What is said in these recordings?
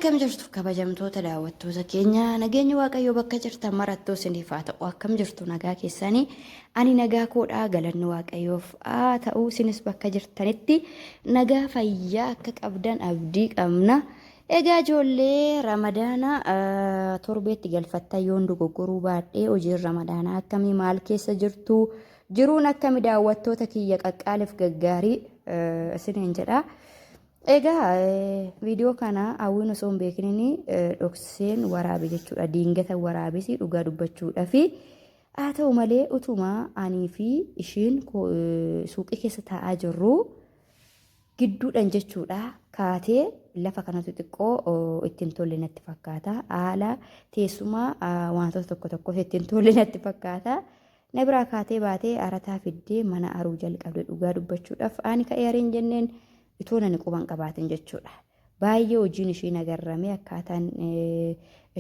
Akkam jirtu kabajamtoota daawwattoota keenya? Nageenyi Waaqayyoo bakka jirtan marattuu isiniif haa ta'u. Akkam jirtu, nagaa keessanii? Ani nagaa koodhaa, galanni Waaqayyoof haa ta'u. Isinis bakka jirtanitti nagaa fayyaa akka qabdan abdii qabna. Egaa ijoollee, Ramadaana torbeetti galfattan yoon dogoggoruu baadhee, hojiin Ramadaanaa akkamii? Maal keessa jirtu? Jiruun akkami? Daawwattoota kiyya qaqqaaliif gaggaarii isiniin jedha. Egaa viidiyoo kana Hawwiin osoo hin beekiniin dhokseen waraabe jechuudha. Diingata waraabesi dhugaa dubbachuudhafi. Haa ta'u malee, utuma anii fi ishiin suuqii keessa taa'aa jirru gidduudhaan jechuudha kaatee lafa kanatu xiqqoo ittiin tolle natti fakkaata. Haala teessuma wantoota tokko tokkos ittiin tolle natti fakkaata. Na biraa kaatee baatee arataa fiddee mana aruu jalqabde. Dhugaa dubbachuudhaaf, ani ka'ee ariin jenneen itoo nani quban qabaatin jechuudha. Baay'ee hojiin ishii nagarrame, akkaataan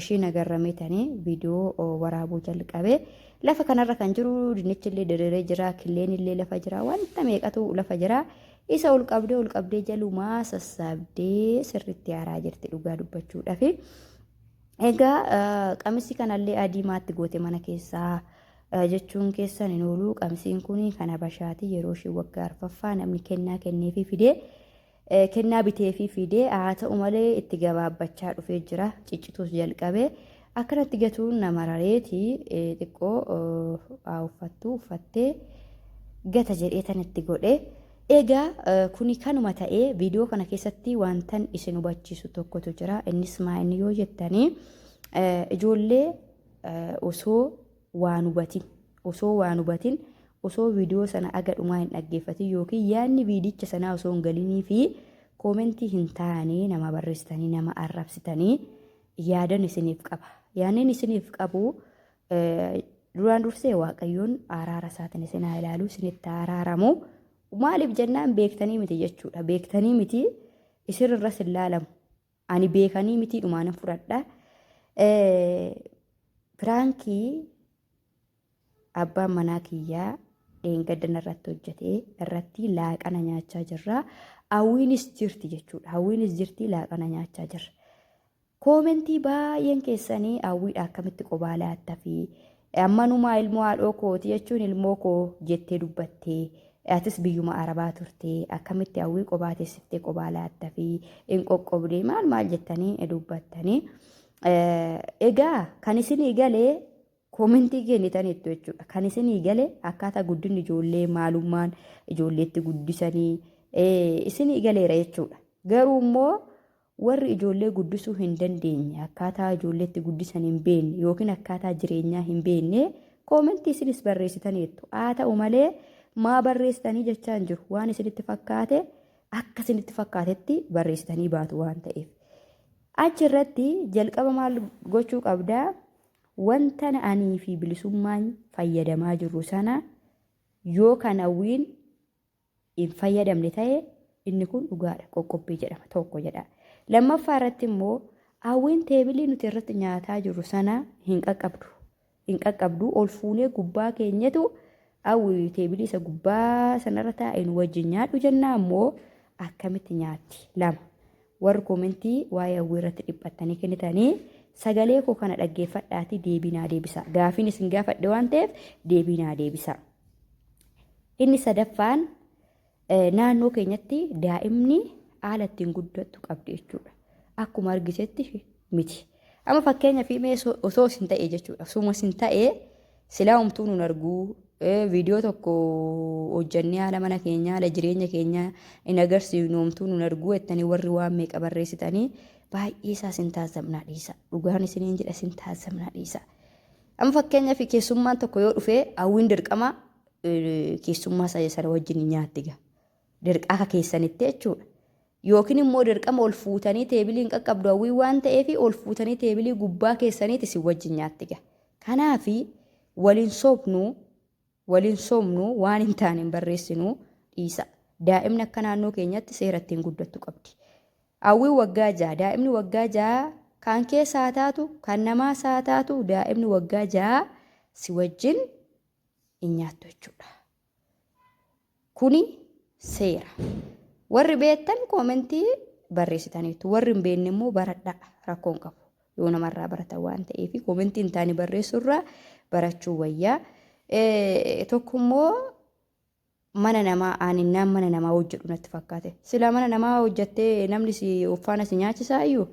ishii nagarrame tanii viidiyoo waraabuu jalqabe. Lafa kanarra kan jiru dinnichi illee diriiree jira, killeen illee lafa jira, wanta meeqatu lafa jira. Isa ol qabdee ol qabdee jalumaa sassaabdee sirriitti haaraa jirti dhugaa dubbachuudhafi. Egaa qamisi kanallee adii maatti goote mana keessaa jechuun keessan hin oolu. Qamisiin kun kan Habashaati. Yeroo ishee waggaa arfaffaa namni kennaa kenneefii fidee, kennaa biteefii fidee. Haa ta'u malee, itti gabaabbachaa dhufee jira, ciccituus jalqabe. Akkanatti gatuun nama rareeti, xiqqoo haa uffattu, uffattee gata jedhee tan itti godhe. Egaa kuni kanuma ta'ee, viidiyoo kana keessatti wantan isin hubachiisu tokkotu jira. Innis maa inni yoo jettanii, ijoollee osoo waan hubatin, osoo viidiyoo sana aga dhumaa hin dhaggeeffatin yookiin yaadni viidicha sanaa osoo hin galinii fi koomentii hin taane nama barreessitanii nama arrabsitanii, yaadan isiniif qaba. Yaadni isiniif qabu, duraan dursee Waaqayyoon araara isaatiin isin haa ilaalu, isinitti haa araaramu. Maaliif jennaan, beektanii miti jechuudha. Beektanii miti, isinirras hin laalamu. Ani beekanii miti dhumaanan fudhadha. Piraankii abbaan manaa kiyyaa dheengadda irratti hojjetee irratti laaqana nyaachaa jirra. Hawwiinis jirti jechuudha. Hawwiinis jirti, laaqana nyaachaa jirra. Koomentii baay'een keessanii Hawwiidha akkamitti qobaa laatta fi ammanumaa ilmoo haadhoo kooti jechuun ilmoo koo jettee dubbattee, atis biyyuma Arabaa turte, akkamitti Hawwii qobaa teessiftee qobaa laatta fi hin qoqqobdee, maal maal jettanii dubbattanii. Egaa kan isinii galee koomentii kennitaniittu jechuudha. Kan isinii gale akkaataa guddinni ijoollee, maalummaan ijoolleetti guddisanii isinii galeera jechuudha. Garuu immoo warri ijoollee guddisuu hin dandeenye, akkaataa ijoolleetti guddisan hin beekne yookiin akkaataa jireenyaa hin beekne, koomentii isinis barreessitaniittu. Haa ta'u malee, maa barreessitanii jechaa hin jiru. Waan isinitti fakkaate akka isinitti fakkaatetti barreessitanii baatu waan ta'eef. Achi irratti jalqaba maal gochuu qabdaa? Wanta anii fi Bilisummaan fayyadamaa jirru sana yoo kan Hawwiin hin fayyadamne ta'e, inni kun dhugaadha, qoqqobbii jedhama tokko jedha. Lammaffaa irratti immoo Hawwiin teebilii nuti irratti nyaataa jirru sana hin qaqqabdu. Hin qaqqabdu, ol fuunee gubbaa keenyatu Hawwi teebilii isa gubbaa sanarra taa'e nu wajjin nyaadhu jennaa immoo akkamitti nyaatti? Lama. Warri koomentii waa'ee Hawwii irratti dhiphattanii kennitanii, sagalee koo kana dhaggeeffadhaatii deebii naa deebisa. Gaafiin isin gaafadhe waan ta'eef deebii naa deebisa. Inni sadaffaan, naannoo keenyatti daa'imni haala ittiin guddattu qabdi jechuudha. Akkuma argitetti miti. Amma fakkeenyaaf mee osoo isin ta'e jechuudha. Osuma isin ta'e silaa homtuu nun arguu, viidiyoo tokko hojjannee haala mana keenyaa, haala jireenya keenyaa hin agarsiifnu, homtuu nun arguu jettanii warri waan meeqa barreessitanii, baay'ee isaa isin taasifamnaa dhiisa. Dhugaan isiniin jedha, isin taasifamnaa dhiisa. Amma fakkeenyaaf keessummaan tokko yoo dhufe, Hawwiin dirqama keessummaa sana wajjin nyaatti gaa. Dirqaa keessanitti jechuudha. Yookiin immoo dirqama ol fuutanii teebilii hin qaqqabdu Hawwiin waan ta'eef, ol fuutanii teebilii gubbaa keessaniiti isin wajjin nyaatti gaa. Kanaaf waliin sobnu, waliin sobnu, waan hin taane hin barreessinu, dhiisa. Daa'imni akka naannoo keenyatti seera ittiin guddattu qabdi. Hawwiin waggaa 6, daa'imni waggaa 6 kan keessa haa taatu, kan namaas haa taatu, daa'imni waggaa 6 si wajjin hin nyaattu jechuudha. Kuni seera. Warri beektan koomentii barreessitaniirtu. Warri hin beekne immoo baradhaa rakkoo hin qabu. Yoo namarraa baratan waan ta'eef koomentii hin taane barreessurraa barachuu wayyaa. Tokko immoo mana namaa aaninnaan mana namaa hojjedhu natti fakkaate. Silaa mana namaa hojjettee namni si uffaana si nyaachisaa iyyuu.